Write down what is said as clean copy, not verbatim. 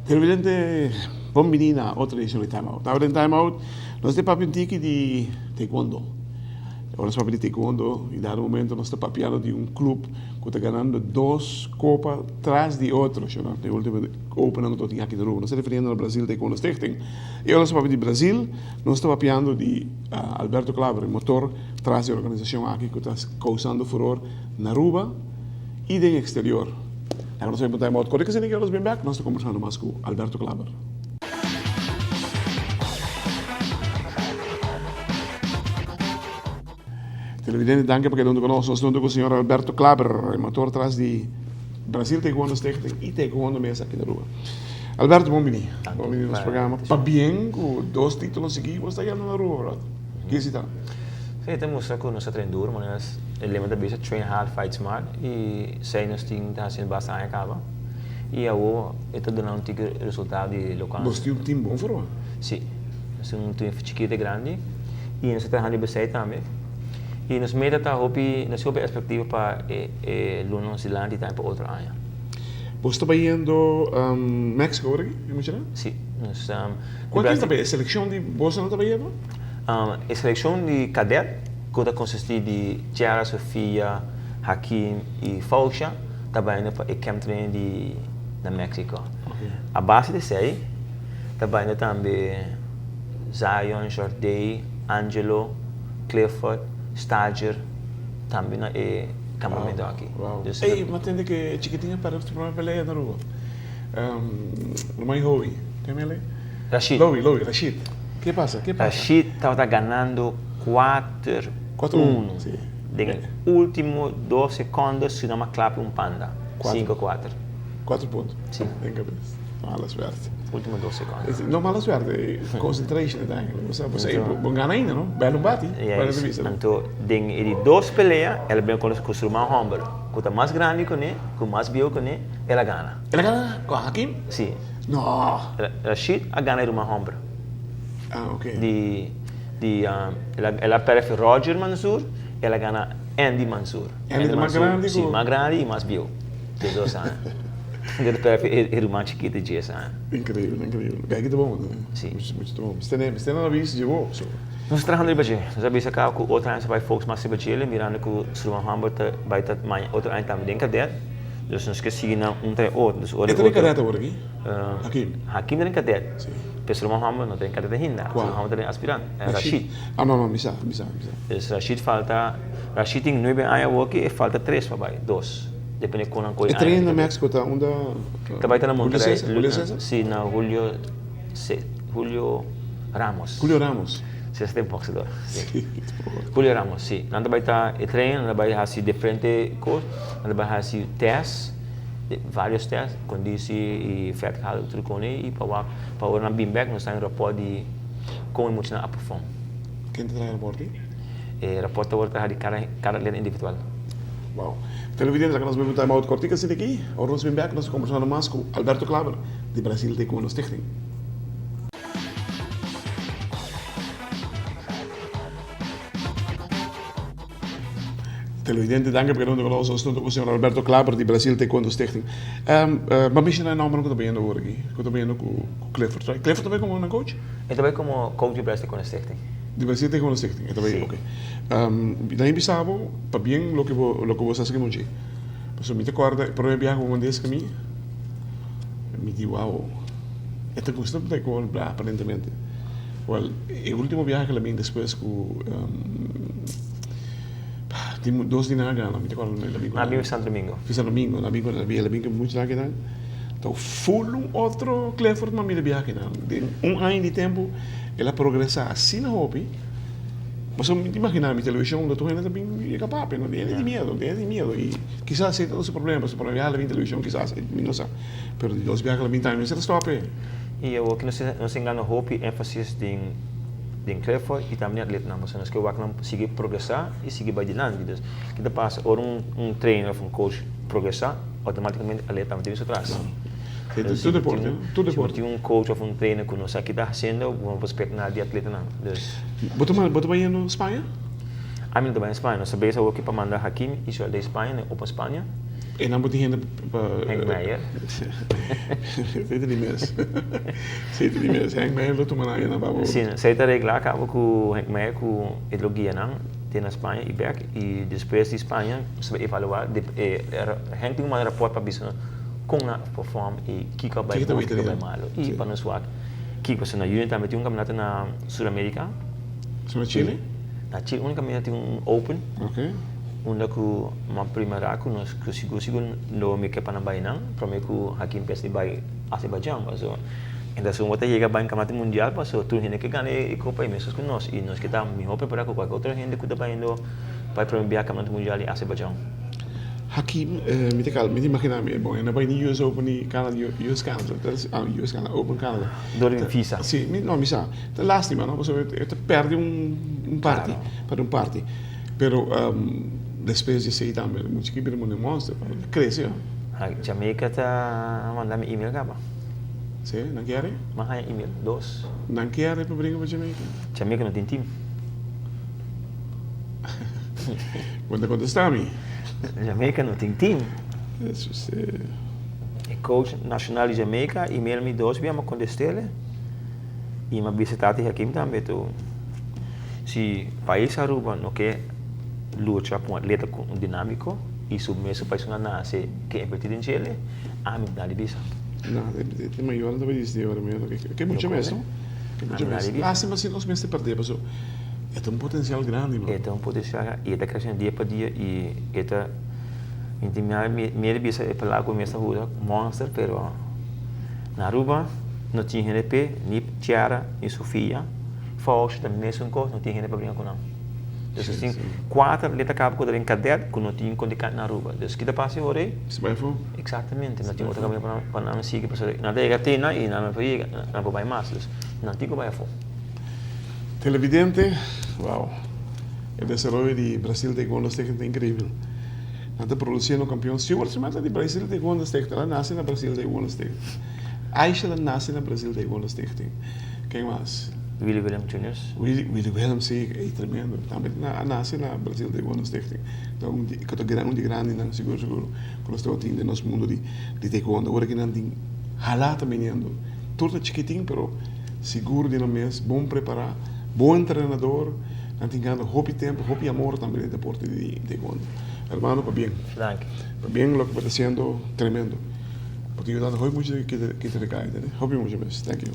Televidente, bon bini na otro edicion di Time Out. Awe den Time Out nos ta papia un tiki di taekwondo. Ora nos papia di taekwondo y dado momento nos ta papiando di un club cu ta ganando dos copa tras di otro, si o no? E ultimo opennan cu tin aki na Aruba. Nos ta refiriendo na Brazil Taekwondo Stichting. Y ora nos ta papia di Brazil nos ta papiando di Alberto Klaber, e motor tras di e organisacion aki cu ta causando furor na Aruba y den exterior. Laga nos bai time out kore kese nos bin bek nos ta kombersando mas ku Alberto Klaber. Televidente danki pa keda huntu ku nos. Nos ta huntu ku señor Alberto Klaber, e motor tras di Brasil Taekwondo Stichting y Taekwondo mes aki na Aruba. Alberto bon bini. Bon bini na nos programa. Pabien ku dos titulo sigui bo sta yendo na Aruba brother. Kisi ta? Sí, ta mustra ku nos ta train duro, manera e lema ta bisa train hard, fight smart i esei nos tin ta hasiendo basta aña kaba i awor e ta duna un tiki resultado di lokual. Bos tin un team bon forma? Sí, nos tin un team chikito i grandi i nos ta trahando riba esei tambe i nos meta ta hopi, nos tin hopi expectiva pa e e luna nos dilanti i tambe pa otro aña. Bos ta bayendo Mexico awor aki, mi muchanan? Sí, nos. Cual ken ta bay? E seleccion di bosonan ta bayendo? E selekshon di kadet ku ta konsistí di Chiara, Sofia, Hakim i Fausha ta bayendo pa e camp training di na Mexico. A base di esei ta bayendo tambe Zion, Jordey, Angelo, Clifford, Stager tambe na e kampamento aki. Ey, mi a tende ku e chikitin a pèrdè su promé pelea na Aruba. Ruman Howie, ken el e? Rashid. Lowie, Lowie, Rashid. Ke pasa? Ke pasa? Rashid tabata ganando kuater unu den e ultimo dos sekondo Surinam a klapi un panda, sinku kuater. Kuater punto? Si. Den kabes. Mala suerte. Ultimo dos sekondo. No mala suerte, concentration e ta eigenlijk. Bo sa, bo sa, bo gana ainda no? Bel un bati. Yes. Anto den e di dos pelea el a bin ku su ruman homber ku ta mas grandi kuné, ku mas bieu kuné, el a gana. El a gana ku Hakim? Si. No. Rashid a gana e ruman homber. Ah, ok. Di, di, el a, el a perde Roger Mansour, el a gana Andy Mansour. Andy ta mas grandi ku. Si, mas grandi i mas bieu. Dies dos aña. El a perde e, e ruman chikito dies aña. Increíble, increíble. Kijk ta bon, eh. Si. Mucho, mucho ta bon. Mester tene, mester tene na bista dje bo, so. Nos ta trahando riba dje. Nos a bisa kaba ku otro aña nos a bai focus mas riba djele, mirando ku su ruman homber ta bai ta maña otro aña tambe den kadet. Dus nos ke sigui nan un trae otro. Dus ora E ta den kadet awor aki? Hakim. Hakim ta den kadet. Si. Pero su ruman homber no ta den kadet ainda. Kua? Su ruman homber ta den aspirant. Rashid. Ah no no mi sa mi sa mi sa. Dus Rashid falta, Rashid tin nuebe aña awor aki e falta tres pa bai, dos. Depende kon nan koe E aña train den na kadet. Mexico ta unda? Ta bai ta na Julio Monterrey. Cesar? Julio Cesar? Si na Julio Ce, Julio Ramos. Julio Ramos. Si ese ta e boxeador. Si. Julio Ramos, si. Nan ta bai ta e train, nan ta bai hasi diferente kos, nan ta bai hasi test. Varios test, kondisi i vètgehalte tur kone i pa wak pa ora nan bin bèk nos ta un rapòrt di kon e muchanan a perform. Ken ta traha e rapòrt ei? E rapòrt ta wòrdu traha di kada kada atleta individual. Wow. Televidente, laga nos bin un time out kòrtik asina aki. Ora nos bin bèk nos ta kombersando mas ku Alberto Klaber di Brasil Taekwondo Stichting. Televidente, danki pa keda huntu ku nos. Nos ta huntu ku señor Alberto Klaber di Brasil Taekwondo Stichting. Bo a menshona e nòmbernan ku ta bayendo awor aki, ku ta bayendo ku Clifford, right? Clifford ta bay komo nan coach? E ta bay komo coach di Brasil Taekwondo Stichting. Di Brasil Taekwondo Stichting, e ta bay, Sí. ok. Nan a bisa bo pabien loke bo loke bo sa hasi mochi. Pasobra mi ta kòrda e promé biaha ku bo manda esaki mi, mi di wow, e ta gusta taekwondo bla aparentemente. Wèl, e último biaha ku el a bin despues ku Tin dos di nan a gana, mi ta acorda el a bin cu Nan a bin Santo Domingo. Fi Santo Domingo, nan a bin cu el a bin cu mucha nan. Ta full un otro Clifford m'a mira biaha kinan. Den un aña di tempo el a progresa asina hopi. Pasobra mi ta imagina mi television unda tur hende ta bin yega papia, no hende tin miedo, hende tin miedo y kisas esey ta su problema, pasobra prome biaha el a bin television kisas mi no sa, pero di dos biaha el a bin tambe mester a stop e. Y awor ki nos a gana hopi enfasis den. Den Clifford y tambe den atletnan pasobra nos ke wak nan sigui progresa y sigui bay dilanti. Dus ki ta pasa ora un trainer of un coach progresá, outomátikamente atleta tambe tin su tras. Sí, tur deporte, tur deporte. Si bo tin un coach òf un trainer ku no sa ki ta hasiendo, bo no por spek nada di atletanan. Dus. Bo ta bo ta bayendo Spaña? Ami no ta bayendo Spaña. Nos ta bezig awor ki pa manda Hakim i Suel den Spaña, den Open Spaña. E nan bo tin hende pa. Henk Meijer. Esei ta di mes. Esei ta di mes. Henk Meijer lo tuma nan ayina pa bo. Sí, esei ta reglá kaba ku Henk Meijer ku e lo guia nan te na Spaña i bèk. I despues di Spaña nos ta bai evaluá. Henk tin ku manda rapòrt pa bisa nos kon nan a perform i kiko a bai bon, kiko a bai malu. I pa nos wak kiko. Pasobra na yüni tambe tin un kampionato na Suramérika. Na Chile? Na Chile únikamente tin un open. Unda ku m'a primera ku nos ku sigur sigur lo mi ke pa nan bai nan prome ku Hakim Pesli bai Azerbaijan paso entonces un bo ta yega bai un kampionato mundial paso tur hende ke gana e kopa ei meskos ku nos i nos ke ta miho prepara ku kualke otro hende ku ta bayendo pa e prome biaha kampionato mundial di Azerbaijan. Hakim, mi ta kal, mi ta imagina mi, bon e no bai ni US Open ni Canada, US Canada, US Canada, Open Canada. Dor di visa. Si, mi, no, mi sa, ta lastima no, pasobra e ta perde un parti, perde un parti. Pero despues di esey tambe mucha ki bira munda monster pa crece yo. Jamaica ta manda mi email caba. Si, nan kier? Mi a haña email, dos. Nan kier pa bringa pa Jamaica? Jamaica no tin team. Bo ta contesta mi. Jamaica no tin team. Eso si. E coach nacional di Jamaica email mi dos bia, mi a contestele. I mi a bisa Tati Hakim tambe tu. Si pais Aruba no ke lucha pa un atleta ku un dinamiko i su mesun pais ku nan nase ke inverti den djele, ami no ta bisa. No, e mayornan ta bay disdi ora mi ke mucha mes no. Ke mucha mes. Lastima si nos mester perde paso e ta un potencial grandi man. E ta un potencial i e ta creciendo dia pa dia i e ta mi tin miedo bisa e palabra ku mi mester usa monster pero na Aruba no tin hende p'e ni Chiara ni Sofia. Fausto ta mesun kos, no tin hende pa bringa ku nan. Dus nos tin kuater atleta kaba ku ta den kadet ku no tin kontrinkante na Aruba. Dus ki ta pasa e ora ei? Si bai afó. Eksaktamente, no tin otro kaminda pa nan pa nan sigui pasobra nan ta yega te nan i nan no por yega, nan por bai mas. Dus nan tin ku bai afó. Televidente, wow, e desaroyo di Brasil Taekwondo Stichting ta increibel. Nan ta produciendo campeon. Stewart su meta di Brasil Taekwondo Stichting, el a nace na Brasil Taekwondo Stichting. Aisha a nace na Brasil Taekwondo Stichting. Ken mas? Willy Willem Junior. Willy, Willy Willem, si, ey tremendo. Tambe a nace na Brasil Taekwondo Stichting. Ta un di, ta un di grandinan sigur sigur ku nos tabatin den nos mundo di di taekwondo. Ora ki nan tin hala ta biniendo. Tur ta chikitin pero sigur di nan mes, bon prepara, bon entrenador. Nan tin gana hopi tempo, hopi amor tambe den deporte di taekwondo. Hermano, pabien. Danki. Pabien loke bo ta haciendo, tremendo. Bo ta yudando hopi mucha kita kita recaida, hopi mucha mes. Thank you.